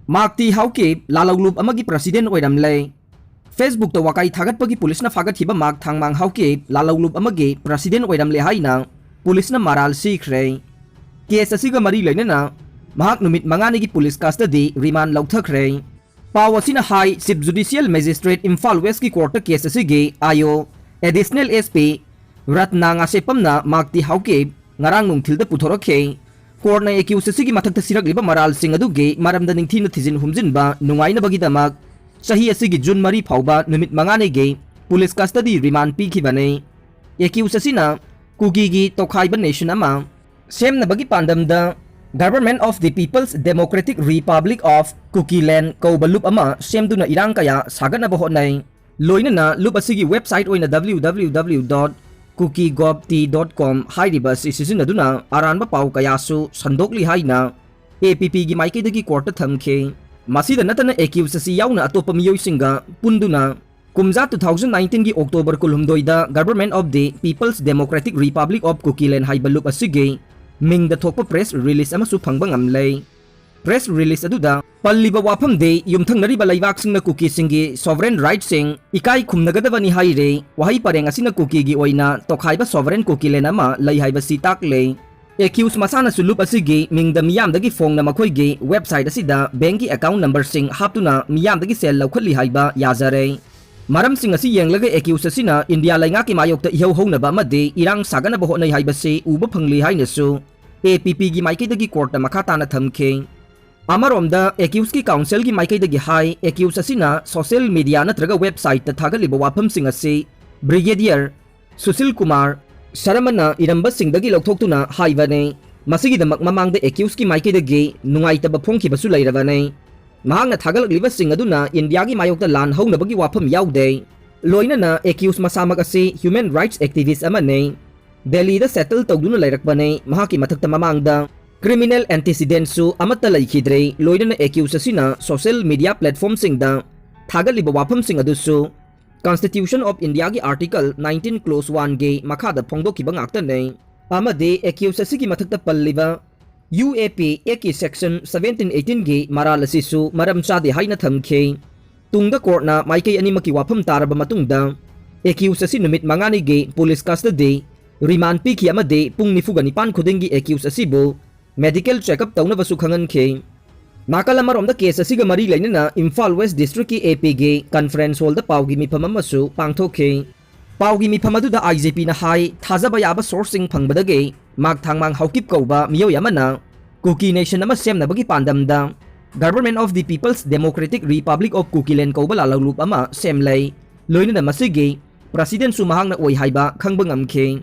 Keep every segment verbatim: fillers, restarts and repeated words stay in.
ꯃꯥꯛꯇꯤ ꯍꯥꯎꯀꯤꯞ ꯂꯥꯂꯧꯂꯨꯞ ꯑꯃꯒꯤ ꯄ꯭ꯔꯁꯤꯗꯦꯟ ꯑꯣꯏꯔꯝꯂꯦ꯫ Facebookꯇ ꯋꯥꯀꯥꯏ ꯊꯥꯒꯠꯄꯒꯤ ꯄꯨꯂꯤꯁꯅ ꯐꯥꯒꯠꯈꯤꯕ ꯃꯥꯛ ꯊꯥꯡꯃꯥꯡ ꯍꯥꯎꯀꯤꯞ ꯂꯥꯂꯧꯂꯨꯞ ꯑꯃꯒꯤ ꯄ꯭ꯔꯁꯤꯗꯦꯟ ꯑꯣꯏꯔꯝꯂꯦ ꯍꯥꯏꯅ ꯄꯨꯂꯤꯁꯅ ꯃꯔꯥꯜ ꯁꯤꯈ꯭ꯔꯦ꯫ ꯀꯦꯁ ꯑꯁꯤꯒ ꯃꯔꯤ ꯂꯩꯅꯅ ꯃꯍꯥꯛ ꯅꯨꯃꯤꯠ ꯃꯉꯥꯅꯤꯒꯤ ꯄꯨꯂꯤꯁ ꯀꯁꯇꯗꯤ ꯔꯤꯃꯥꯟ ꯂꯧꯊꯈ꯭ꯔꯦ꯫ ꯄꯥꯎ ꯑꯁꯤꯅ ꯍꯥꯏ, Chief Judicial Magistrate ꯏꯝꯐꯥꯜ ꯋꯦꯁꯀꯤ ꯀꯣꯔꯠꯇ ꯀꯦꯁ ꯑꯁꯤꯒꯤ IO Additional SP Ratna ꯉꯥꯁꯦꯞꯄꯝꯅ ꯃꯥꯛꯇꯤ Haokip ꯉꯔꯥꯡ ꯅꯨꯡꯊꯤꯜꯗ ꯄꯨꯊꯣꯔꯛꯈꯤ꯫ ꯀꯣꯔꯠꯅ ꯑꯦꯀ꯭ꯌꯨꯁ ꯑꯁꯤꯒꯤ ꯃꯊꯛꯇ ꯁꯤꯔꯛꯂꯤꯕ ꯃꯔꯥꯜꯁꯤꯡ ꯑꯗꯨꯒꯤ ꯃꯔꯝꯗ ꯅꯤꯡꯊꯤꯅ ꯊꯤꯖꯤꯟ ꯍꯨꯝꯖꯤꯟꯕ ꯅꯨꯡꯉꯥꯏꯅꯕꯒꯤꯗꯃꯛ ꯆꯍꯤ ꯑꯁꯤꯒꯤ ꯖꯨꯟ ꯃꯔꯤ ꯐꯥꯎꯕ ꯅꯨꯃꯤꯠ ꯃꯉꯥꯅꯤꯒꯤ ꯄꯨꯂꯤꯁ ꯀꯁꯇꯗꯤ ꯔꯤꯃꯥꯟ ꯄꯤꯈꯤꯕꯅꯤ꯫ ꯑꯦꯀ꯭ꯌꯨꯁ ꯑꯁꯤꯅ ꯀꯨꯀꯤꯒꯤ ꯇꯣꯈꯥꯏꯕ ꯅꯦꯁꯟ ꯑꯃ ꯁꯦꯝꯅꯕꯒꯤ ꯄꯥꯟꯗꯝꯗ Government of the People's Democratic Republic of Kukiland ꯀꯧꯕ ꯂꯨꯞ ꯑꯃ ꯁꯦꯝꯗꯨꯅ ꯏꯔꯥꯡ ꯀꯌꯥ ꯁꯥꯒꯠꯅꯕ ꯍꯣꯠꯅꯩ꯫ ꯂꯣꯏꯅꯅ ꯂꯨꯞ ꯑꯁꯤꯒꯤ ꯋꯦꯕꯁꯥꯏꯠ ꯑꯣꯏꯅ W W W dot kuki gov t dot com ꯍꯥꯏꯔꯤꯕ ꯑꯁꯤ ꯁꯤꯖꯤꯟꯅꯗꯨꯅ ꯑꯔꯥꯟꯕ ꯄꯥꯎ ꯀꯌꯥꯁꯨ ꯁꯟꯗꯣꯛꯂꯤ ꯍꯥꯏꯅ APPꯒꯤ ꯃꯥꯏꯀꯩꯗꯒꯤ ꯀꯣꯔꯠꯇ ꯊꯝꯈꯤ꯫ ꯃꯁꯤꯗ ꯅꯠꯇꯅ ꯑꯦꯀ꯭ꯌꯨꯁ ꯑꯁꯤ ꯌꯥꯎꯅ ꯑꯇꯣꯞꯄ ꯃꯤꯑꯣꯏꯁꯤꯡꯒ ꯄꯨꯟꯗꯨꯅ ꯀꯨꯝꯖꯥ two thousand nineteenꯒꯤ October ꯀꯨꯟꯍꯨꯝꯗꯣꯏꯗ Government of the People's Democratic Republic of Kukiland ꯍꯥꯏꯕ ꯂꯨꯞ ꯑꯁꯤꯒꯤ ꯃꯤꯡꯗ ꯊꯣꯛꯄ ꯄ꯭ꯔꯦꯁ ꯔꯤꯂꯤꯁ ꯑꯃꯁꯨ ꯐꯪꯕ ꯉꯝꯂꯦ꯫ ꯄ꯭ꯔꯦꯁ ꯔꯤꯂꯤꯁ ꯑꯗꯨꯗ ꯄꯜꯂꯤꯕ ꯋꯥꯐꯝꯗꯤ ꯌꯨꯝꯊꯪꯅꯔꯤꯕ ꯂꯩꯕꯥꯛꯁꯤꯡꯅ ꯀꯨꯀꯤꯁꯤꯡꯒꯤ ꯁꯣꯚꯔꯦꯟ ꯔꯥꯏꯠꯁꯤꯡ ꯏꯀꯥꯏ ꯈꯨꯝꯅꯒꯗꯕꯅꯤ ꯍꯥꯏꯔꯦ꯫ ꯋꯥꯍꯩ ꯄꯔꯦꯡ ꯑꯁꯤꯅ ꯀꯨꯀꯤꯒꯤ ꯑꯣꯏꯅ ꯇꯣꯈꯥꯏꯕ ꯁꯣꯚꯔꯦꯟ ꯀꯨꯀꯤꯂꯦꯟ ꯑꯃ ꯂꯩ ꯍꯥꯏꯕꯁꯤ ꯇꯥꯛꯂꯦ꯫ ꯑꯦꯀ꯭ꯌꯨꯁ ꯃꯁꯥꯅꯁꯨ ꯂꯨꯞ ꯑꯁꯤꯒꯤ ꯃꯤꯡꯗ ꯃꯤꯌꯥꯝꯗꯒꯤ ꯐꯣꯡꯅ ꯃꯈꯣꯏꯒꯤ ꯋꯦꯕꯁꯥꯏꯠ ꯑꯁꯤꯗ ꯕꯦꯡꯀꯤ ꯑꯦꯀꯥꯎꯟ ꯅꯝꯕꯔꯁꯤꯡ ꯍꯥꯞꯇꯨꯅ ꯃꯤꯌꯥꯝꯗꯒꯤ ꯁꯦꯜ ꯂꯧꯈꯠꯂꯤ ꯍꯥꯏꯕ ꯌꯥꯖꯔꯦ꯫ ꯃꯔꯝꯁꯤꯡ ꯑꯁꯤ ꯌꯦꯡꯂꯒ ꯑꯦꯀ꯭ꯌꯨꯁ ꯑꯁꯤꯅ ꯏꯟꯗꯤꯌꯥ ꯂꯩꯉꯥꯛꯀꯤ ꯃꯥꯌꯣꯛꯇ ꯏꯍꯧ ꯍꯧꯅꯕ ꯑꯃꯗꯤ ꯏꯔꯥꯡ ꯁꯥꯒꯠꯅꯕ ꯍꯣꯠꯅꯩ ꯍꯥꯏꯕꯁꯤ ꯎꯕ ꯐꯪꯂꯤ ꯍꯥꯏꯅꯁꯨ APPꯒꯤ ꯃꯥꯏꯀꯩꯗꯒꯤ ꯀꯣꯔꯠꯇ ꯃꯈꯥ ꯇꯥꯅ ꯊꯝꯈꯤ꯫ ꯑꯃꯔꯣꯝꯗ ꯑꯦꯀ꯭ꯌꯨꯁꯀꯤ ꯀꯥꯎꯟꯁꯤꯜꯒꯤ ꯃꯥꯏꯀꯩꯗꯒꯤ ꯍꯥꯏ, ꯑꯦꯀ꯭ꯌꯨꯁ ꯑꯁꯤꯅ ꯁꯣꯁꯤꯌꯦꯜ ꯃꯤꯗꯤꯌꯥ ꯅꯠꯇ꯭ꯔꯒ ꯋꯦꯕꯁꯥꯏꯠꯇ ꯊꯥꯒꯠꯂꯤꯕ ꯋꯥꯐꯝꯁꯤꯡ ꯑꯁꯤ ꯕ꯭ꯔꯤꯒꯦꯗꯤꯌꯔ ꯁꯨꯁꯤꯜ ꯀꯨꯃꯥꯔ ꯁꯔꯃꯅ ꯏꯔꯝꯕꯁꯤꯡꯗꯒꯤ ꯂꯧꯊꯣꯛꯇꯨꯅ ꯍꯥꯏꯕꯅꯤ꯫ ꯃꯁꯤꯒꯤꯗꯃꯛ ꯃꯃꯥꯡꯗ ꯑꯦꯀ꯭ꯌꯨꯁꯀꯤ ꯃꯥꯏꯀꯩꯗꯒꯤ ꯅꯨꯡꯉꯥꯏꯇꯕ ꯐꯣꯡꯈꯤꯕꯁꯨ ꯂꯩꯔꯕꯅꯤ꯫ ꯃꯍꯥꯛꯅ ꯊꯥꯒꯠꯂꯛꯂꯤꯕꯁꯤꯡ ꯑꯗꯨꯅ ꯏꯟꯗꯤꯌꯥꯒꯤ ꯃꯥꯌꯣꯛꯇ ꯂꯥꯟ ꯍꯧꯅꯕꯒꯤ ꯋꯥꯐꯝ ꯌꯥꯎꯗꯦ꯫ ꯂꯣꯏꯅꯅ ꯑꯦꯀ꯭ꯌꯨꯁ ꯃꯁꯥꯃꯛ ꯑꯁꯤ ꯍ꯭ꯌꯨꯃꯦꯟ ꯔꯥꯏꯠꯁ ꯑꯦꯛꯇꯤꯚꯤꯁ ꯑꯃꯅꯤ꯫ ꯗꯦꯜꯂꯤꯗ ꯁꯦꯇꯜ ꯇꯧꯗꯨꯅ ꯂꯩꯔꯛꯄꯅꯤ꯫ ꯃꯍꯥꯛꯀꯤ ꯃꯊꯛꯇ ꯃꯃꯥꯡꯗ ꯀ꯭ꯔꯤꯃꯤꯅꯦꯜ ꯑꯦꯟꯇꯤꯁꯤꯗꯦꯟꯁꯨ ꯑꯃꯠꯇ ꯂꯩꯈꯤꯗ꯭ꯔꯦ꯫ ꯂꯣꯏꯅꯅ ꯑꯦꯀ꯭ꯌꯨꯁ ꯑꯁꯤꯅ ꯁꯣꯁꯤꯌꯦꯜ ꯃꯤꯗꯤꯌꯥ ꯄ꯭ꯂꯦꯠꯐꯣꯔꯝꯁꯤꯡꯗ ꯊꯥꯒꯠꯂꯤꯕ ꯋꯥꯐꯝꯁꯤꯡ ꯑꯗꯨꯁꯨ Constitution of Indiaꯒꯤ Article nineteen Clause oneꯒꯤ ꯃꯈꯥꯗ ꯐꯣꯡꯗꯣꯛꯈꯤꯕ ꯉꯥꯛꯇꯅꯤ꯫ ꯑꯃꯗꯤ ꯑꯦꯀ꯭ꯌꯨꯁ ꯑꯁꯤꯒꯤ ꯃꯊꯛꯇ ꯄꯜꯂꯤꯕ UAP Actꯀꯤ Section seventeen eighteenꯒꯤ ꯃꯔꯥꯜ ꯑꯁꯤꯁꯨ ꯃꯔꯝ ꯆꯥꯗꯦ ꯍꯥꯏꯅ ꯊꯝꯈꯤ꯫ ꯇꯨꯡꯗ courtꯅ ꯃꯥꯏꯀꯩ ꯑꯅꯤꯃꯛꯀꯤ ꯋꯥꯐꯝ ꯇꯥꯔꯕ ꯃꯇꯨꯡꯗ, accused ꯑꯁꯤ ꯅꯨꯃꯤꯠ ꯃꯉꯥꯅꯤꯒꯤ police custody, remand ꯄꯤꯈꯤ ꯑꯃꯗꯤ ꯄꯨꯡ ꯅꯤꯐꯨꯒ ꯅꯤꯄꯥꯟ ꯈꯨꯗꯤꯡꯒꯤ accused ꯑꯁꯤꯕꯨ medical checkup ꯇꯧꯅꯕꯁꯨ ꯈꯪꯍꯟꯈꯤ꯫ ꯅꯥꯀꯜ ꯑꯃꯔꯣꯝꯗ, case ꯑꯁꯤꯒ ꯃꯔꯤ ꯂꯩꯅꯅ ꯏꯝꯐꯥꯜ West Districtꯀꯤ APꯒꯤ conference hallꯗ ꯄꯥꯎꯒꯤ ꯃꯤꯐꯝ ꯑꯃꯁꯨ ꯄꯥꯡꯊꯣꯛꯈꯤ꯫ ꯄꯥꯎꯒꯤ ꯃꯤꯐꯝ ꯑꯗꯨꯗ IGPꯅ ꯍꯥꯏ, ꯊꯥꯖꯕ ꯌꯥꯕ sourceꯁꯤꯡ ꯐꯪꯕꯗꯒꯤ ꯃꯥꯛ ꯊꯥꯡꯃꯥꯡ ꯍꯥꯎꯀꯤꯞ ꯀꯧꯕ ꯃꯤꯑꯣꯏ ꯑꯃꯅ Kuki Nation ꯑꯃ ꯁꯦꯝꯅꯕꯒꯤ ꯄꯥꯟꯗꯝꯗ Government of the People's Democratic Republic of Kukiland ꯀꯧꯕ ꯂꯥꯜꯍꯧꯂꯨꯞ ꯑꯃ ꯁꯦꯝꯂꯩ꯫ ꯂꯣꯏꯅꯅ ꯃꯁꯤꯒꯤ presidentꯁꯨ ꯃꯍꯥꯛꯅ ꯑꯣꯏ ꯍꯥꯏꯕ ꯈꯪꯕ ꯉꯝꯈꯤ꯫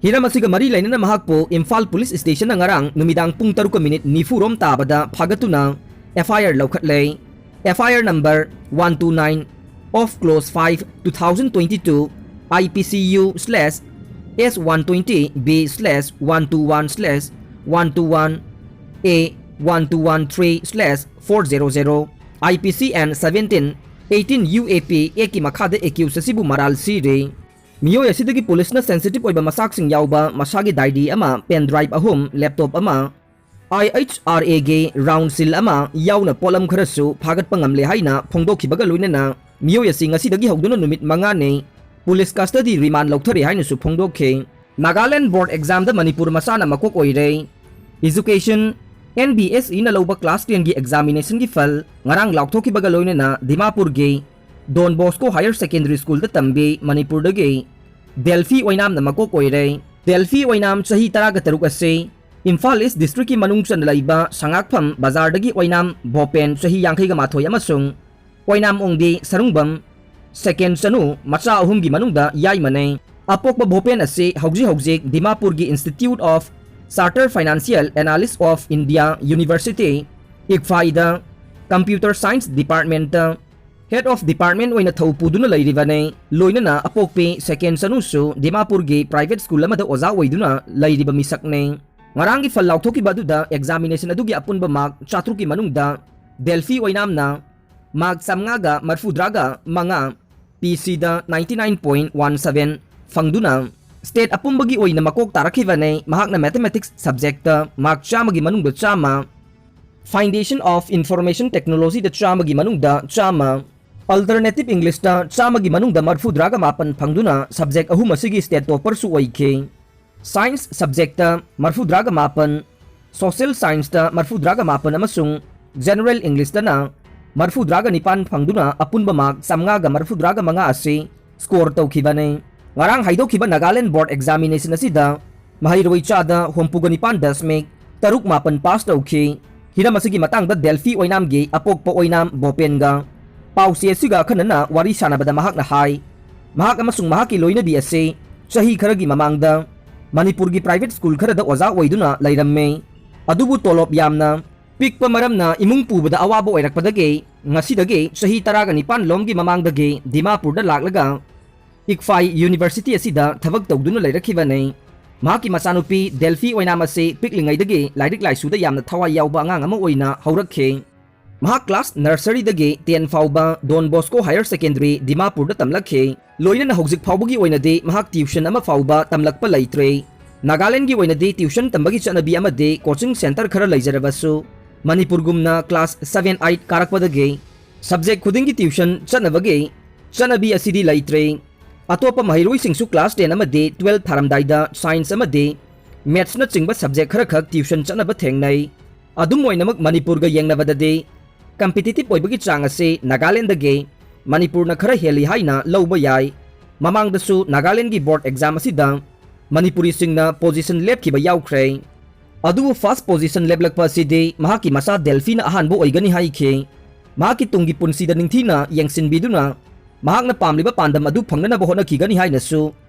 ꯍꯤꯔꯝ ꯑꯁꯤꯒ ꯃꯔꯤ ꯂꯩꯅꯅ ꯃꯍꯥꯛꯄꯨ ꯏꯝꯐꯥꯜ police stationꯅ ꯉꯔꯥꯡ ꯅꯨꯃꯤꯗꯥꯡ ꯄꯨꯡ ꯇꯔꯨꯛꯀ minute ꯅꯤꯐꯨ ꯔꯣꯝ ꯇꯥꯕꯗ ꯐꯥꯒꯠꯇꯨꯅ FIR ꯂꯧꯈꯠꯂꯦ꯫ FIR number one two nine of clause five, two thousand twenty-two, IPCU slash S one twenty B slash one two one slash one two one A one two one three slash four zero zero, IPC and seventeen eighteen UAP Actꯀꯤ ꯃꯈꯥꯗ accused ꯑꯁꯤꯕꯨ ꯃꯔꯥꯜ ꯁꯤꯔꯤ꯫ ꯃꯤꯑꯣꯏ ꯑꯁꯤꯗꯒꯤ policeꯅ sensitive ꯑꯣꯏꯕ ꯃꯆꯥꯛꯁꯤꯡ ꯌꯥꯎꯕ ꯃꯁꯥꯒꯤ diary ꯑꯃ, pen drive ꯑꯍꯨꯝ, laptop ꯑꯃ, IHRAꯒꯤ round seal ꯑꯃ ꯌꯥꯎꯅ ꯄꯣꯠꯂꯝ ꯈꯔꯁꯨ ꯐꯥꯒꯠꯄ ꯉꯝꯂꯦ ꯍꯥꯏꯅ ꯐꯣꯡꯗꯣꯛꯈꯤꯕꯒ ꯂꯣꯏꯅꯅ ꯃꯤꯑꯣꯏ ꯑꯁꯤ ꯉꯁꯤꯗꯒꯤ ꯍꯧꯗꯨꯅ ꯅꯨꯃꯤꯠ ꯃꯉꯥꯅꯤ police custody remand ꯂꯧꯊꯔꯦ ꯍꯥꯏꯅꯁꯨ ꯐꯣꯡꯗꯣꯛꯈꯤ꯫ ꯅꯥꯒꯥꯂꯦꯟ board examꯗ ꯃꯅꯤꯄꯨꯔ ꯃꯆꯥꯅ ꯃꯀꯣꯛ ꯑꯣꯏꯔꯦ꯫ Education, NBSEꯅ ꯂꯧꯕ class tenꯒꯤ examinationꯒꯤ ꯐꯜ ꯉꯔꯥꯡ ꯂꯥꯎꯊꯣꯛꯈꯤꯕꯒ ꯂꯣꯏꯅꯅ ꯗꯤꯃꯥꯄꯨꯔꯒꯤ Don Bosco Higher Secondary Schoolꯗ ꯇꯝꯕꯤ ꯃꯅꯤꯄꯨꯔꯗꯒꯤ ꯗꯦꯜꯐꯤ ꯑꯣꯏꯅꯥꯝꯅ ꯃꯀꯣꯛ ꯑꯣꯏꯔꯦ꯫ ꯗꯦꯜꯐꯤ ꯑꯣꯏꯅꯥꯝ ꯆꯍꯤ ꯇꯔꯥꯒ ꯇꯔꯨꯛ ꯑꯁꯤ ꯏꯝꯐꯥꯜ East Districtꯀꯤ ꯃꯅꯨꯡ ꯆꯟꯅ ꯂꯩꯕ ꯁꯉꯥꯛꯐꯝ ꯕꯖꯥꯔꯗꯒꯤ ꯑꯣꯏꯅꯥꯝ ꯚꯣꯄꯦꯟ ꯆꯍꯤ ꯌꯥꯡꯈꯩꯒ ꯃꯥꯊꯣꯏ ꯑꯃꯁꯨꯡ ꯑꯣꯏꯅꯥꯝ ꯑꯣꯡꯕꯤ ꯁꯔꯨꯡꯕꯝ second ꯆꯅꯨ ꯃꯆꯥ ꯑꯍꯨꯝꯒꯤ ꯃꯅꯨꯡꯗ ꯌꯥꯏꯃꯅꯩ꯫ ꯑꯄꯣꯛꯄ ꯚꯣꯄꯦꯟ ꯑꯁꯤ ꯍꯧꯖꯤꯛ ꯍꯧꯖꯤꯛ ꯗꯤꯃꯥꯄꯨꯔꯒꯤ Institute of Chartered Financial Analyst of India University, ICFAIꯗ Computer Science Departmentꯇ Head of Department ꯑꯣꯏꯅ ꯊꯧ ꯄꯨꯗꯨꯅ ꯂꯩꯔꯤꯕꯅꯤ꯫ ꯂꯣꯏꯅꯅ ꯑꯄꯣꯛꯄꯤ second ꯆꯅꯨꯁꯨ ꯗꯤꯃꯥꯄꯨꯔꯒꯤ private school ꯑꯃꯗ ꯑꯣꯖꯥ ꯑꯣꯏꯗꯨꯅ ꯂꯩꯔꯤꯕ ꯃꯤꯁꯛꯅꯤ꯫ ꯉꯔꯥꯡꯒꯤ ꯐꯜ ꯂꯥꯎꯊꯣꯛꯈꯤꯕ ꯑꯗꯨꯗ examination ꯑꯗꯨꯒꯤ ꯑꯄꯨꯟꯕ mark ꯆꯥꯇ꯭ꯔꯨꯛꯀꯤ ꯃꯅꯨꯡꯗ ꯗꯦꯜꯐꯤ ꯑꯣꯏꯅꯥꯝꯅ mark ꯆꯥꯝꯃꯉꯥꯒ ꯃꯔꯤꯐꯨꯇꯔꯥꯒ ꯃꯉꯥ, PCꯗ ninety nine point one seven ꯐꯪꯗꯨꯅ State ꯑꯄꯨꯝꯕꯒꯤ ꯑꯣꯏꯅ ꯃꯀꯣꯛ ꯇꯥꯔꯛꯈꯤꯕꯅꯤ꯫ ꯃꯍꯥꯛꯅ Mathematics subjectꯇ mark ꯆꯥꯝꯃꯒꯤ ꯃꯅꯨꯡꯗ ꯆꯥꯝꯃ, Foundation of Information Technologyꯗ ꯆꯥꯝꯃꯒꯤ ꯃꯅꯨꯡꯗ ꯆꯥꯝꯃ, Alternative Englishꯇ ꯆꯥꯝꯃꯒꯤ ꯃꯅꯨꯡꯗ ꯃꯔꯐꯨꯗ꯭ꯔꯥꯒ ꯃꯥꯄꯟ ꯐꯪꯗꯨꯅ subject ꯑꯍꯨꯝ ꯑꯁꯤꯒꯤ state topperꯁꯨ ꯑꯣꯏꯈꯤ꯫ Science subjectꯇ ꯃꯔꯐꯨꯗ꯭ꯔꯥꯒ ꯃꯥꯄꯟ, Social Scienceꯇ ꯃꯔꯐꯨꯗ꯭ꯔꯥꯒ ꯃꯥꯄꯟ ꯑꯃꯁꯨꯡ General Englishꯇꯅ ꯃꯔꯐꯨꯗ꯭ꯔꯥꯒ ꯅꯤꯄꯥꯟ ꯐꯪꯗꯨꯅ ꯑꯄꯨꯟꯕ mark ꯆꯥꯝꯃꯉꯥꯒ ꯃꯔꯐꯨꯗ꯭ꯔꯥꯒ ꯃꯉꯥ ꯑꯁꯤ score ꯇꯧꯈꯤꯕꯅꯤ꯫ ꯉꯔꯥꯡ ꯍꯥꯏꯗꯣꯛꯈꯤꯕ Nagaland board examination ꯑꯁꯤꯗ ꯃꯍꯩꯔꯣꯏ ꯆꯥꯗ ꯍꯨꯝꯐꯨꯒ ꯅꯤꯄꯥꯟ ꯗꯁꯃꯤꯛ ꯇꯔꯨꯛ ꯃꯥꯄꯟ pass ꯇꯧꯈꯤ꯫ ꯍꯤꯔꯝ ꯑꯁꯤꯒꯤ ꯃꯇꯥꯡꯗ Delphi ꯑꯣꯏꯅꯥꯝꯒꯤ ꯑꯄꯣꯛꯄ ꯑꯣꯏꯅꯥꯝ ꯕꯣꯄꯦꯟꯒ ꯄꯥꯎꯆꯦ ꯑꯁꯤꯒ ꯑꯈꯟꯅꯅ ꯋꯥꯔꯤ ꯁꯥꯟꯅꯕꯗ ꯃꯍꯥꯛꯅ ꯍꯥꯏ, ꯃꯍꯥꯛ ꯑꯃꯁꯨꯡ ꯃꯍꯥꯛꯀꯤ ꯂꯣꯏꯅꯕꯤ ꯑꯁꯤ ꯆꯍꯤ ꯈꯔꯒꯤ ꯃꯃꯥꯡꯗ ꯃꯅꯤꯄꯨꯔꯒꯤ private school ꯈꯔꯗ ꯑꯣꯖꯥ ꯑꯣꯏꯗꯨꯅ ꯂꯩꯔꯝꯃꯤ꯫ ꯑꯗꯨꯕꯨ ꯇꯣꯂꯣꯞ ꯌꯥꯝꯅ ꯄꯤꯛꯄ ꯃꯔꯝꯅ ꯏꯃꯨꯡ ꯄꯨꯕꯗ ꯑꯋꯥꯕ ꯑꯣꯏꯔꯛꯄꯗꯒꯤ ꯉꯁꯤꯗꯒꯤ ꯆꯍꯤ ꯇꯔꯥꯒ ꯅꯤꯄꯥꯟ ꯂꯣꯝꯒꯤ ꯃꯃꯥꯡꯗꯒꯤ ꯗꯤꯃꯥꯄꯨꯔꯗ ꯂꯥꯛꯂꯒ ꯏꯛꯐꯥꯏ University ꯑꯁꯤꯗ ꯊꯕꯛ ꯇꯧꯗꯨꯅ ꯂꯩꯔꯛꯈꯤꯕꯅꯤ꯫ ꯃꯍꯥꯛꯀꯤ ꯃꯆꯥꯅꯨꯄꯤ ꯗꯦꯜꯐꯤ ꯑꯣꯏꯅꯥꯝ ꯑꯁꯤ ꯄꯤꯛꯂꯤꯉꯩꯗꯒꯤ ꯂꯥꯏꯔꯤꯛ ꯂꯥꯏꯁꯨꯗ ꯌꯥꯝꯅ ꯊꯋꯥꯏ ꯌꯥꯎꯕ ꯑꯉꯥꯡ ꯑꯃ ꯑꯣꯏꯅ ꯍꯧꯔꯛꯈꯤ꯫ ꯃꯍꯥꯛ class nurseryꯗꯒꯤ ten ꯐꯥꯎꯕ Don Bosco Higher Secondary ꯗꯤꯃꯥꯄꯨꯔꯗ ꯇꯝꯂꯛꯈꯤ꯫ ꯂꯣꯏꯅꯅ ꯍꯧꯖꯤꯛ ꯐꯥꯎꯕꯒꯤ ꯑꯣꯏꯅꯗꯤ ꯃꯍꯥꯛ tuition ꯑꯃ ꯐꯥꯎꯕ ꯇꯝꯂꯛꯄ ꯂꯩꯇ꯭ꯔꯦ꯫ ꯅꯥꯒꯥꯂꯦꯟꯒꯤ ꯑꯣꯏꯅꯗꯤ tuition ꯇꯝꯕꯒꯤ ꯆꯠꯅꯕꯤ ꯑꯃꯗꯤ coaching centre ꯈꯔ ꯂꯩꯖꯔꯕꯁꯨ, ꯃꯅꯤꯄꯨꯔꯒꯨꯝꯅ class seven eight ꯀꯥꯔꯛꯄꯗꯒꯤ subject ꯈꯨꯗꯤꯡꯒꯤ tuition ꯆꯠꯅꯕꯒꯤ ꯆꯠꯅꯕꯤ ꯑꯁꯤꯗꯤ ꯂꯩꯇ꯭ꯔꯦ꯫ ꯑꯇꯣꯞꯄ ꯃꯍꯩꯔꯣꯏꯁꯤꯡꯁꯨ class ten ꯑꯃꯗꯤ twelve ꯊꯥꯔꯝꯗꯥꯏꯗ science ꯑꯃꯗꯤ mathsꯅꯆꯤꯡꯕ subject ꯈꯔꯈꯛ tuition ꯆꯠꯅꯕ ꯊꯦꯡꯅꯩ꯫ ꯑꯗꯨꯝ ꯑꯣꯏꯅꯃꯛ ꯃꯅꯤꯄꯨꯔꯒ ꯌꯦꯡꯅꯕꯗꯗꯤ competitive ꯑꯣꯏꯕꯒꯤ ꯆꯥꯡ ꯑꯁꯤ ꯅꯥꯒꯥꯂꯦꯟꯗꯒꯤ ꯃꯅꯤꯄꯨꯔꯅ ꯈꯔ ꯍꯦꯜꯂꯤ ꯍꯥꯏꯅ ꯂꯧꯕ ꯌꯥꯏ꯫ ꯃꯃꯥꯡꯗꯁꯨ ꯅꯥꯒꯥꯂꯦꯟꯒꯤ board exam ꯑꯁꯤꯗ ꯃꯅꯤꯄꯨꯔꯤꯁꯤꯡꯅ position ꯂꯦꯞꯈꯤꯕ ꯌꯥꯎꯈ꯭ꯔꯦ꯫ ꯑꯗꯨꯕꯨ first position ꯂꯦꯞꯂꯛꯄ ꯑꯁꯤꯗꯤ ꯃꯍꯥꯛꯀꯤ ꯃꯆꯥ ꯗꯦꯜꯐꯤꯅ ꯑꯍꯥꯟꯕ ꯑꯣꯏꯒꯅꯤ ꯍꯥꯏꯈꯤ꯫ ꯃꯍꯥꯛꯀꯤ ꯇꯨꯡꯒꯤ ꯄꯨꯟꯁꯤꯗ ꯅꯤꯡꯊꯤꯅ ꯌꯦꯡꯁꯤꯟꯕꯤꯗꯨꯅ ꯃꯍꯥꯛꯅ ꯄꯥꯝꯂꯤꯕ ꯄꯥꯟꯗꯝ ꯑꯗꯨ ꯐꯪꯅꯅꯕ ꯍꯣꯠꯅꯈꯤꯒꯅꯤ ꯍꯥꯏꯅꯁꯨ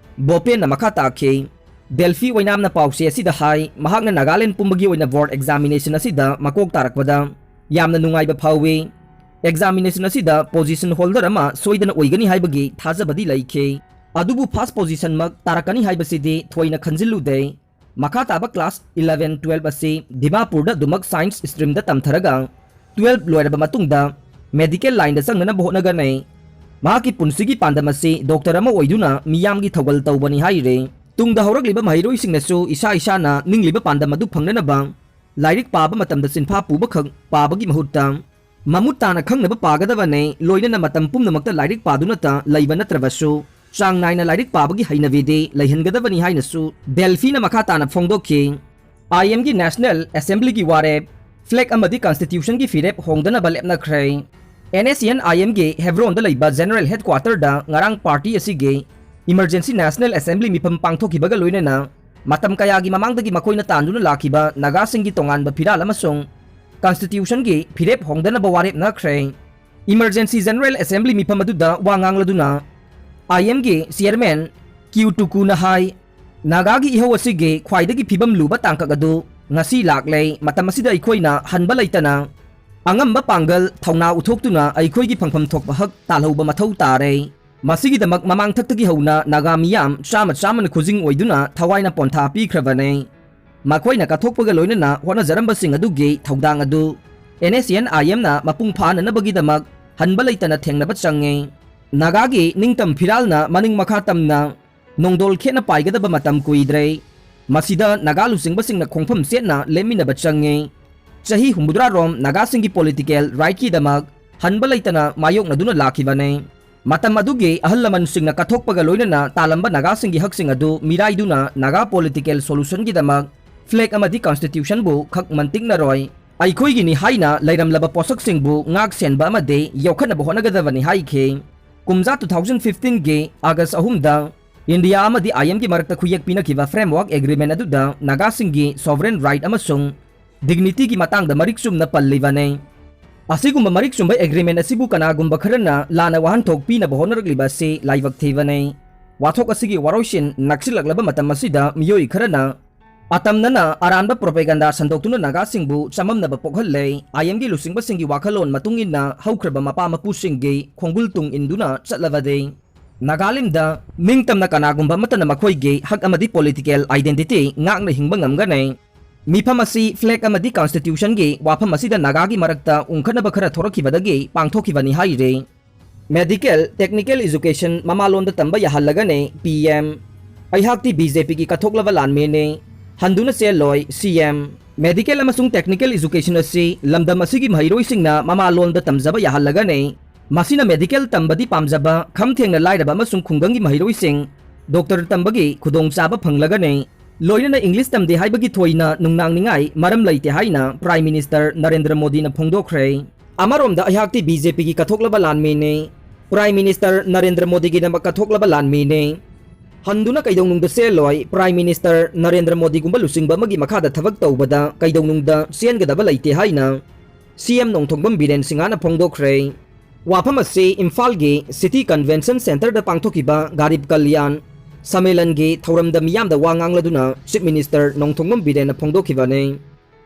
ꯕꯣꯄꯦꯟꯅ ꯃꯈꯥ ꯇꯥꯈꯤ꯫ ꯗꯦꯜꯐꯤ ꯑꯣꯏꯅꯥꯝꯅ ꯄꯥꯎꯆꯦ ꯑꯁꯤꯗ ꯍꯥꯏ, ꯃꯍꯥꯛꯅ ꯅꯥꯒꯥꯂꯦꯟ ꯄꯨꯝꯕꯒꯤ ꯑꯣꯏꯅ board examination ꯑꯁꯤꯗ ꯃꯀꯣꯛ ꯇꯥꯔꯛꯄꯗ ꯌꯥꯝꯅ ꯅꯨꯡꯉꯥꯏꯕ ꯐꯥꯎꯏ꯫ Examination ꯑꯁꯤꯗ position holder ꯑꯃ ꯁꯣꯏꯗꯅ ꯑꯣꯏꯒꯅꯤ ꯍꯥꯏꯕꯒꯤ ꯊꯥꯖꯕꯗꯤ ꯂꯩꯈꯤ꯫ ꯑꯗꯨꯕꯨ first positionꯃꯛ ꯇꯥꯔꯛꯀꯅꯤ ꯍꯥꯏꯕꯁꯤꯗꯤ ꯊꯣꯏꯅ ꯈꯟꯖꯤꯜꯂꯨꯗꯦ꯫ ꯃꯈꯥ ꯇꯥꯕ class eleven, twelve ꯑꯁꯤ ꯗꯤꯃꯥꯄꯨꯔꯗ ꯑꯗꯨꯃꯛ science streamꯗ ꯇꯝꯊꯔꯒ twelve ꯂꯣꯏꯔꯕ ꯃꯇꯨꯡꯗ medical lineꯗ ꯆꯪꯅꯅꯕ ꯍꯣꯠꯅꯒꯅꯤ꯫ ꯃꯍꯥꯛꯀꯤ ꯄꯨꯟꯁꯤꯒꯤ ꯄꯥꯟꯗꯝ ꯑꯁꯤ doctor ꯑꯃ ꯑꯣꯏꯗꯨꯅ ꯃꯤꯌꯥꯝꯒꯤ ꯊꯧꯒꯜ ꯇꯧꯕꯅꯤ ꯍꯥꯏꯔꯤ꯫ ꯇꯨꯡꯗ ꯍꯧꯔꯛꯂꯤꯕ ꯃꯍꯩꯔꯣꯏꯁꯤꯡꯅꯁꯨ ꯏꯁꯥ ꯏꯁꯥꯅ ꯅꯤꯡꯂꯤꯕ ꯄꯥꯟꯗꯝ ꯑꯗꯨ ꯐꯪꯅꯅꯕ ꯂꯥꯏꯔꯤꯛ ꯄꯥꯕ ꯃꯇꯝꯗ ꯆꯤꯟꯐꯥ ꯄꯨꯕꯈꯛ ꯄꯥꯕꯒꯤ ꯃꯍꯨꯠꯇ ꯃꯃꯨꯠ ꯇꯥꯅ ꯈꯪꯅꯕ ꯄꯥꯒꯗꯕꯅꯤ, ꯂꯣꯏꯅꯅ ꯃꯇꯝ ꯄꯨꯝꯅꯃꯛꯇ ꯂꯥꯏꯔꯤꯛ ꯄꯥꯗꯨꯅꯇ ꯂꯩꯕ ꯅꯠꯇ꯭ꯔꯕꯁꯨ ꯆꯥꯡ ꯅꯥꯏꯅ ꯂꯥꯏꯔꯤꯛ ꯄꯥꯕꯒꯤ ꯍꯩꯅꯕꯤꯗꯤ ꯂꯩꯍꯟꯒꯗꯕꯅꯤ ꯍꯥꯏꯅꯁꯨ ꯗꯦꯜꯐꯤꯅ ꯃꯈꯥ ꯇꯥꯅ ꯐꯣꯡꯗꯣꯛꯈꯤ꯫ ꯑꯥꯏ ꯑꯦꯝꯒꯤ ꯅꯦꯁꯅꯦꯜ ꯑꯦꯁꯦꯝꯕ꯭ꯂꯤꯒꯤ ꯋꯥꯔꯦꯞ, ꯐ꯭ꯂꯦꯒ ꯑꯃꯗꯤ ꯀꯟꯁꯇꯤꯇ꯭ꯌꯨꯁꯟꯒꯤ ꯐꯤꯔꯦꯞ ꯍꯣꯡꯗꯅꯕ ꯂꯦꯞꯅꯈ꯭ꯔꯦ꯫ ꯑꯦꯟ ꯑꯦꯁ ꯁꯤ ꯑꯦꯟ ꯑꯥꯏ ꯑꯦꯝꯒꯤ ꯍꯦꯕ꯭ꯔꯣꯟꯗ ꯂꯩꯕ ꯖꯦꯅꯔꯦꯜ ꯍꯦꯗꯀ꯭ꯋꯥꯇꯔꯗ ꯉꯔꯥꯡ ꯄꯥꯔꯇꯤ ꯑꯁꯤꯒꯤ ꯏꯃꯔꯖꯦꯟꯁꯤ ꯅꯦꯁꯅꯦꯜ ꯑꯦꯁꯦꯝꯕ꯭ꯂꯤ ꯃꯤꯐꯝ ꯄꯥꯡꯊꯣꯛꯈꯤꯕꯒ ꯂꯣꯏꯅꯅ ꯃꯇꯝ ꯀꯌꯥꯒꯤ ꯃꯃꯥꯡꯗꯒꯤ ꯃꯈꯣꯏꯅ ꯇꯥꯟꯗꯨꯅ ꯂꯥꯛꯈꯤꯕ ꯅꯥꯒꯥꯁꯤꯡꯒꯤ ꯇꯣꯉꯥꯟꯕ ꯐꯤꯔꯥꯜ ꯑꯃꯁꯨꯡ ꯀꯟꯁꯇꯤꯇ꯭ꯌꯨꯁꯟꯒꯤ ꯐꯤꯔꯦꯞ ꯍꯣꯡꯗꯅꯕ ꯋꯥꯔꯦꯞꯅꯈ꯭ꯔꯦ꯫ ꯏꯃꯔꯖꯦꯟꯁꯤ ꯖꯦꯅꯔꯦꯜ ꯑꯦꯁꯦꯝꯕ꯭ꯂꯤ ꯃꯤꯐꯝ ꯑꯗꯨꯗ ꯋꯥ ꯉꯥꯡꯂꯗꯨꯅ ꯑꯥꯏ ꯑꯦꯝꯒꯤ ꯆꯤꯌꯔꯃꯦꯟ ꯀ꯭ꯌꯨ ꯇꯨꯀꯨꯅ ꯍꯥꯏ, ꯅꯥꯒꯥꯒꯤ ꯏꯍꯧ ꯑꯁꯤꯒꯤ ꯈ꯭ꯋꯥꯏꯗꯒꯤ ꯐꯤꯕꯝ ꯂꯨꯕ ꯇꯥꯡꯀꯛ ꯑꯗꯨ ꯉꯁꯤ ꯂꯥꯛꯂꯦ꯫ ꯃꯇꯝ ꯑꯁꯤꯗ ꯑꯩꯈꯣꯏꯅ ꯍꯟꯕ ꯂꯩꯇꯅ ꯑꯉꯝꯕ ꯄꯥꯡꯒꯜ ꯊꯧꯅꯥ ꯎꯠꯊꯣꯛꯇꯨꯅ ꯑꯩꯈꯣꯏꯒꯤ ꯐꯪꯐꯝ ꯊꯣꯛꯄ ꯍꯛ ꯇꯥꯜꯍꯧꯕ ꯃꯊꯧ ꯇꯥꯔꯦ꯫ ꯃꯁꯤꯒꯤꯗꯃꯛ ꯃꯃꯥꯡꯊꯛꯇꯒꯤ ꯍꯧꯅ ꯅꯥꯒꯥ ꯃꯤꯌꯥꯝ ꯆꯥꯃ ꯆꯥꯃꯅ ꯈꯨꯖꯤꯡ ꯑꯣꯏꯗꯨꯅ ꯊꯋꯥꯏꯅ ꯄꯣꯟꯊꯥ ꯄꯤꯈ꯭ꯔꯕꯅꯤ꯫ ꯃꯈꯣꯏꯅ ꯀꯠꯊꯣꯛꯄꯒ ꯂꯣꯏꯅꯅ ꯍꯣꯠꯅꯖꯔꯝꯕꯁꯤꯡ ꯑꯗꯨꯒꯤ ꯊꯧꯗꯥꯡ ꯑꯗꯨ ꯑꯦꯟ ꯑꯦꯁ ꯁꯤ ꯑꯦꯟ ꯑꯥꯏ ꯑꯦꯝꯅ ꯃꯄꯨꯡ ꯐꯥꯅꯅꯕꯒꯤꯗꯃꯛ ꯍꯟꯕ ꯂꯩꯇꯅ ꯊꯦꯡꯅꯕ ꯆꯪꯉꯤ꯫ ꯅꯥꯒꯥꯒꯤ ꯅꯤꯡꯇꯝ ꯐꯤꯔꯥꯜꯅ ꯃꯅꯤꯡ ꯃꯈꯥ ꯇꯝꯅ ꯅꯣꯡꯗꯣꯜ ꯈꯦꯠꯅ ꯄꯥꯏꯒꯗꯕ ꯃꯇꯝ ꯀꯨꯏꯗ꯭ꯔꯦ꯫ ꯃꯁꯤꯗ ꯅꯥꯒꯥ ꯂꯨꯆꯤꯡꯕꯁꯤꯡꯅ ꯈꯣꯡꯐꯝ ꯆꯦꯠꯅ ꯂꯦꯞꯃꯤꯟꯅꯕ ꯆꯪꯉꯤ꯫ ꯆꯍꯤ ꯍꯨꯝꯐꯨꯇꯔꯥ ꯔꯣꯝ ꯅꯥꯒꯥꯁꯤꯡꯒꯤ ꯄꯣꯂꯤꯇꯤꯀꯦꯜ ꯔꯥꯏꯠꯀꯤꯗꯃꯛ ꯍꯟꯕ ꯂꯩꯇꯅ ꯃꯥꯌꯣꯛꯅꯗꯨꯅ ꯂꯥꯛꯈꯤꯕꯅꯤ꯫ ꯃꯇꯝ ꯑꯗꯨꯒꯤ ꯑꯍꯜ ꯂꯃꯟꯁꯤꯡꯅ ꯀꯠꯊꯣꯛꯄꯒ ꯂꯣꯏꯅꯅ ꯇꯥꯜꯂꯝꯕ ꯅꯥꯒꯥꯁꯤꯡꯒꯤ ꯍꯛꯁꯤꯡ ꯑꯗꯨ ꯃꯤꯔꯥꯏꯗꯨꯅ ꯅꯥꯒꯥ ꯄꯣꯂꯤꯇꯤꯀꯦꯜ ꯁꯣꯂꯨꯁꯟꯒꯤꯗꯃꯛ ꯐ꯭ꯂꯦꯒ ꯑꯃꯗꯤ ꯀꯟꯁꯇꯤꯇ꯭ꯌꯨꯁꯟꯕꯨ ꯈꯛ ꯃꯟꯇꯤꯛꯅꯔꯣꯏ, ꯑꯩꯈꯣꯏꯒꯤꯅꯤ ꯍꯥꯏꯅ ꯂꯩꯔꯝꯂꯕ ꯄꯣꯠꯁꯛꯁꯤꯡꯕꯨ ꯉꯥꯛ ꯁꯦꯟꯕ ꯑꯃꯗꯤ ꯌꯣꯛꯈꯠꯅꯕ ꯍꯣꯠꯅꯒꯗꯕꯅꯤ ꯍꯥꯏꯈꯤ꯫ ꯀꯨꯝꯖꯥ ꯇꯨ ꯊꯥꯎꯖꯟ ꯐꯤꯐꯇꯤꯟꯒꯤ ꯑꯥꯒꯁ ꯑꯍꯨꯝꯗ ꯏꯟꯗꯤꯌꯥ ꯑꯃꯗꯤ ꯑꯥꯏ ꯑꯦꯝꯒꯤ ꯃꯔꯛꯇ ꯈꯨꯌꯦꯛ ꯄꯤꯅꯈꯤꯕ ꯐ꯭ꯔꯦꯝꯋꯥꯔꯛ ꯑꯦꯒ꯭ꯔꯤꯃꯦꯟ ꯑꯗꯨꯗ ꯅꯥꯒꯥꯁꯤꯡꯒꯤ ꯁꯣꯚꯔꯦꯟ ꯔꯥꯏꯠ ꯑꯃꯁꯨꯡ ꯗꯤꯒꯅꯤꯇꯤꯒꯤ ꯃꯇꯥꯡꯗ ꯃꯔꯤꯛ ꯆꯨꯝꯅ ꯄꯜꯂꯤꯕꯅꯤ꯫ ꯑꯁꯤꯒꯨꯝꯕ ꯃꯔꯤꯛ ꯆꯨꯝꯕ ꯑꯦꯒ꯭ꯔꯤꯃꯦꯟ ꯑꯁꯤꯕꯨ ꯀꯅꯥꯒꯨꯝꯕ ꯈꯔꯅ ꯂꯥꯟꯅ ꯋꯥꯍꯟꯊꯣꯛ ꯄꯤꯅꯕ ꯍꯣꯠꯅꯔꯛꯂꯤꯕ ꯑꯁꯤ ꯂꯥꯏꯕꯛ ꯊꯤꯕꯅꯤ꯫ ꯋꯥꯊꯣꯛ ꯑꯁꯤꯒꯤ ꯋꯥꯔꯣꯏꯁꯤꯟ ꯅꯛꯁꯤꯜꯂꯛꯂꯕ ꯃꯇꯝ ꯑꯁꯤꯗ ꯃꯤꯑꯣꯏ ꯈꯔꯅ ꯑꯇꯝꯅꯅ ꯑꯔꯥꯟꯕ ꯄ꯭ꯔꯣꯄꯦꯒꯟꯗꯥ ꯁꯟꯗꯣꯛꯇꯨꯅ ꯅꯥꯒꯥꯁꯤꯡꯕꯨ ꯆꯃꯝꯅꯕ ꯄꯣꯛꯍꯜꯂꯦ꯫ ꯑꯥꯏ ꯑꯦꯝꯒꯤ ꯂꯨꯆꯤꯡꯕꯁꯤꯡꯒꯤ ꯋꯥꯈꯜꯂꯣꯟ ꯃꯇꯨꯡ ꯏꯟꯅ ꯍꯧꯈ꯭ꯔꯕ ꯃꯄꯥ ꯃꯄꯨꯁꯤꯡꯒꯤ ꯈꯣꯡꯒꯨꯜ ꯇꯨꯡ ꯏꯟꯗꯨꯅ ꯆꯠꯂꯕꯗꯤ ꯅꯥꯒꯥꯂꯦꯟꯗ ꯅꯤꯡꯇꯝꯅ ꯀꯅꯥꯒꯨꯝꯕ ꯑꯃꯠꯇꯅ ꯃꯈꯣꯏꯒꯤ ꯍꯛ ꯑꯃꯗꯤ ꯄꯣꯂꯤꯇꯤꯀꯦꯜ ꯑꯥꯏꯗꯦꯟꯇꯤꯇꯤ ꯉꯥꯛꯅ ꯍꯤꯡꯕ ꯉꯝꯒꯅꯤ꯫ ꯃꯤꯐꯝ ꯑꯁꯤ ꯐ꯭ꯂꯦꯒ ꯑꯃꯗꯤ ꯀꯟꯁꯇꯤꯇ꯭ꯌꯨꯁꯟꯒꯤ ꯋꯥꯐꯝ ꯑꯁꯤꯗ ꯅꯥꯒꯥꯒꯤ ꯃꯔꯛꯇ ꯎꯪꯈꯠꯅꯕ ꯈꯔ ꯊꯣꯔꯛꯈꯤꯕꯗꯒꯤ ꯄꯥꯡꯊꯣꯛꯈꯤꯕꯅꯤ ꯍꯥꯏꯔꯤ꯫ ꯃꯦꯗꯤꯀꯦꯜ, ꯇꯦꯛꯅꯤꯀꯦꯜ ꯏꯖꯨꯀꯦꯁꯟ ꯃꯃꯥꯂꯣꯟꯗ ꯇꯝꯕ ꯌꯥꯍꯜꯂꯒꯅꯤ ꯄꯤ ꯑꯦꯝ꯫ ꯑꯩꯍꯥꯛꯇꯤ ꯕꯤ ꯖꯦ ꯄꯤꯒꯤ ꯀꯠꯊꯣꯛꯂꯕ ꯂꯥꯟꯃꯤꯅꯤ꯫ ꯍꯟꯗꯨꯅ ꯆꯦꯜꯂꯣꯏ, ꯁꯤ ꯑꯦꯝ꯫ ꯃꯦꯗꯤꯀꯦꯜ ꯑꯃꯁꯨꯡ ꯇꯦꯛꯅꯤꯀꯦꯜ ꯏꯖꯨꯀꯦꯁꯟ ꯑꯁꯤ ꯂꯝꯗꯝ ꯑꯁꯤꯒꯤ ꯃꯍꯩꯔꯣꯏꯁꯤꯡꯅ ꯃꯃꯥꯂꯣꯟꯗ ꯇꯝꯖꯕ ꯌꯥꯍꯜꯂꯒꯅꯤ꯫ ꯃꯁꯤꯅ ꯃꯦꯗꯤꯀꯦꯜ ꯇꯝꯕꯗꯤ ꯄꯥꯝꯖꯕ ꯈꯝ ꯊꯦꯡꯅ ꯂꯥꯏꯔꯕ ꯑꯃꯁꯨꯡ ꯈꯨꯡꯒꯪꯒꯤ ꯃꯍꯩꯔꯣꯏꯁꯤꯡ ꯗꯣꯛꯇꯔ ꯇꯝꯕꯒꯤ ꯈꯨꯗꯣꯡꯆꯥꯕ ꯐꯪꯂꯒꯅꯤ꯫ ꯂꯣꯏꯅꯅ ꯏꯪꯂꯤꯁ ꯇꯝꯗꯦ ꯍꯥꯏꯕꯒꯤ ꯊꯣꯏꯅ ꯅꯨꯡꯅꯥꯡꯅꯤꯡꯉꯥꯏ ꯃꯔꯝ ꯂꯩꯇꯦ ꯍꯥꯏꯅ ꯄ꯭ꯔꯥꯏꯝ ꯃꯤꯅꯤꯁꯇꯔ ꯅꯔꯦꯟꯗ꯭ꯔ ꯃꯣꯗꯤꯅ ꯐꯣꯡꯗꯣꯛꯈ꯭ꯔꯦ꯫ ꯑꯃꯔꯣꯝꯗ ꯑꯩꯍꯥꯛꯇꯤ ꯕꯤ ꯖꯦ ꯄꯤꯒꯤ ꯀꯠꯊꯣꯛꯂꯕ ꯂꯥꯟꯃꯤꯅꯤ꯫ ꯄ꯭ꯔꯥꯏꯝ ꯃꯤꯅꯤꯁꯇꯔ ꯅꯔꯦꯟꯗ꯭ꯔ ꯃꯣꯗꯤꯒꯤꯗꯃꯛ ꯀꯠꯊꯣꯛꯂꯕ ꯂꯥꯟꯃꯤꯅꯤ꯫ ꯍꯟꯗꯨꯅ ꯀꯩꯗꯧꯅꯨꯡꯗ ꯆꯦꯜꯂꯣꯏ꯫ ꯄ꯭ꯔꯥꯏꯝ ꯃꯤꯅꯤꯁꯇꯔ ꯅꯔꯦꯟꯗ꯭ꯔ ꯃꯣꯗꯤꯒꯨꯝꯕ ꯂꯨꯆꯤꯡꯕ ꯑꯃꯒꯤ ꯃꯈꯥꯗ ꯊꯕꯛ ꯇꯧꯕꯗ ꯀꯩꯗꯧꯅꯨꯡꯗ ꯆꯦꯟꯒꯗꯕ ꯂꯩꯇꯦ ꯍꯥꯏꯅ ꯁꯤ ꯑꯦꯝ ꯅꯣꯡꯊꯣꯡꯕꯝ ꯕꯤꯔꯦꯟ ꯁꯤꯡꯍꯅ ꯐꯣꯡꯗꯣꯛꯈ꯭ꯔꯦ꯫ ꯋꯥꯐꯝ ꯑꯁꯤ ꯏꯝꯐꯥꯜꯒꯤ ꯁꯤꯇꯤ ꯀꯟꯚꯦꯟꯁꯟ ꯁꯦꯟꯇꯔꯗ ꯄꯥꯡꯊꯣꯛꯈꯤꯕ ꯒꯥꯔꯤꯕ ꯀꯜꯌꯥꯟ ꯁꯃꯦꯂꯟꯒꯤ ꯊꯧꯔꯝꯗ ꯃꯤꯌꯥꯝꯗ ꯋꯥ ꯉꯥꯡꯂꯗꯨꯅ ꯆꯤꯐ ꯃꯤꯅꯤꯁꯇꯔ ꯅꯣꯡꯊꯣꯡꯕꯝ ꯕꯤꯔꯦꯟꯅ ꯐꯣꯡꯗꯣꯛꯈꯤꯕꯅꯤ꯫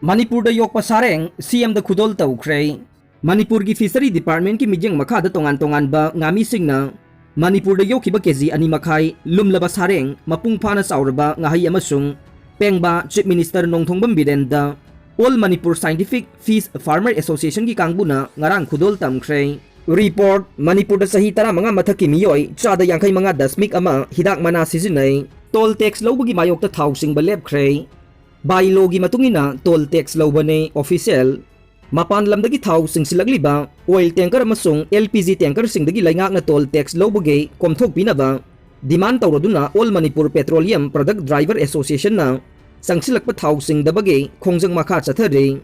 ꯃꯅꯤꯄꯨꯔꯗ ꯌꯣꯛꯄ ꯁꯥꯔꯦꯡ ꯁꯤ ꯑꯦꯝꯗ ꯈꯨꯗꯣꯜ ꯇꯧꯈ꯭ꯔꯦ꯫ ꯃꯅꯤꯄꯨꯔꯒꯤ ꯐꯤꯁꯔꯤ ꯗꯤꯄꯥꯔꯠꯃꯦꯟꯠꯀꯤ ꯃꯤꯠꯌꯦꯡ ꯃꯈꯥꯗ ꯇꯣꯉꯥꯟ ꯇꯣꯉꯥꯟꯕ ꯉꯥꯃꯤꯁꯤꯡꯅ ꯃꯅꯤꯄꯨꯔꯗ ꯌꯣꯛꯈꯤꯕ ꯀꯦ ꯖꯤ ꯑꯅꯤ ꯃꯈꯥꯏ ꯂꯨꯝꯂꯕ ꯁꯥꯔꯦꯡ, ꯃꯄꯨꯡ ꯐꯥꯅ ꯆꯥꯎꯔꯕ ꯉꯥꯍꯩ ꯑꯃꯁꯨꯡ ꯄꯦꯡꯕꯥ chief minister Nongthombam Birendra all Manipur scientific fish farmer ꯑꯦꯁꯣꯁꯤꯌꯦꯁꯟꯒꯤ ꯀꯥꯡꯕꯨꯅ ꯉꯔꯥꯡ ꯈꯨꯗꯣꯜ ꯇꯝꯈ꯭ꯔꯦ꯫ ꯔꯤꯄꯣꯔꯠ, ꯃꯅꯤꯄꯨꯔꯗ ꯆꯍꯤ ꯇꯔꯥꯃꯉꯥ ꯃꯊꯛꯀꯤ ꯃꯤꯑꯣꯏ ꯆꯥꯗ ꯌꯥꯡꯈꯩ ꯃꯉꯥ ꯗꯁꯃꯤꯛ ꯑꯃ ꯍꯤꯗꯥꯛ ꯃꯅꯥ ꯁꯤꯖꯤꯟꯅꯩ꯫ ꯇꯣꯜ ꯇꯦꯛꯁ ꯂꯧꯕꯒꯤ ꯃꯥꯌꯣꯛꯇ ꯊꯥꯎ ꯆꯤꯡꯕ ꯂꯦꯞꯈ꯭ꯔꯦ꯫ ꯕꯥꯏꯂꯣꯒꯤ ꯃꯇꯨꯡ ꯏꯟꯅ ꯇꯣꯜ ꯇꯦꯛꯁ ꯂꯧꯕꯅꯦ ꯑꯣꯐꯤꯁꯤꯌꯦꯜ꯫ ꯃꯄꯥꯟ ꯂꯝꯗꯒꯤ ꯊꯥꯎ ꯆꯤꯡꯁꯤꯜꯂꯛꯂꯤꯕ ꯑꯣꯏꯜ ꯇꯦꯡꯀꯔ ꯑꯃꯁꯨꯡ ꯑꯦꯜ ꯄꯤ ꯖꯤ ꯇꯦꯡꯀꯔꯁꯤꯡꯗꯒꯤ ꯂꯩꯉꯥꯛꯅ ꯇꯣꯜ ꯇꯦꯛꯁ ꯂꯧꯕꯒꯤ ꯀꯣꯝꯊꯣꯛꯄꯤꯅꯕ ꯗꯤꯃꯥꯟ ꯇꯧꯔꯗꯨꯅ all Manipur petroleum product driver ꯑꯦꯁꯣꯁꯤꯌꯦꯁꯟꯅ ꯆꯪꯁꯤꯜꯂꯛꯄ ꯊꯥꯎ ꯆꯤꯡꯗꯕꯒꯤ ꯈꯣꯡꯖꯪ ꯃꯈꯥ ꯆꯠꯊꯔꯤ꯫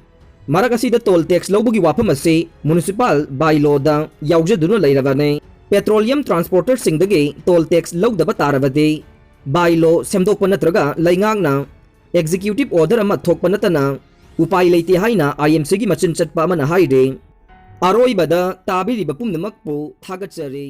ꯃꯔꯛ ꯑꯁꯤꯗ ꯇꯣꯜ ꯇꯦꯛꯁ ꯂꯧꯕꯒꯤ ꯋꯥꯐꯝ ꯑꯁꯤ ꯃ꯭ꯌꯨꯅꯤꯁꯤꯄꯥꯜ ꯕꯥꯏꯂꯣꯗ ꯌꯥꯎꯖꯗꯨꯅ ꯂꯩꯔꯕꯅꯤ꯫ ꯄꯦꯇ꯭ꯔꯣꯂꯤꯌꯝ ꯇ꯭ꯔꯥꯟꯁꯄꯣꯔꯇꯔꯁꯤꯡꯗꯒꯤ ꯇꯣꯜ ꯇꯦꯛꯁ ꯂꯧꯗꯕ ꯇꯥꯔꯕꯗꯤ ꯕꯥꯏꯂꯣ ꯁꯦꯝꯗꯣꯛꯄ ꯅꯠꯇ꯭ꯔꯒ ꯂꯩꯉꯥꯛꯅ ꯑꯦꯛꯖꯤꯀ꯭ꯌꯨꯇꯤꯚ ꯑꯣꯔꯗꯔ ꯑꯃ ꯊꯣꯛꯄ ꯅꯠꯇꯅ ꯎꯄꯥꯏ ꯂꯩꯇꯦ ꯍꯥꯏꯅ ꯑꯥꯏ ꯑꯦꯝ ꯁꯤꯒꯤ ꯃꯆꯤꯟ ꯆꯠꯄ ꯑꯃꯅ ꯍꯥꯏꯔꯤ꯫ ꯑꯔꯣꯏꯕꯗ ꯇꯥꯕꯤꯔꯤꯕ ꯄꯨꯝꯅꯃꯛꯄꯨ ꯊꯥꯒꯠꯆꯔꯤ꯫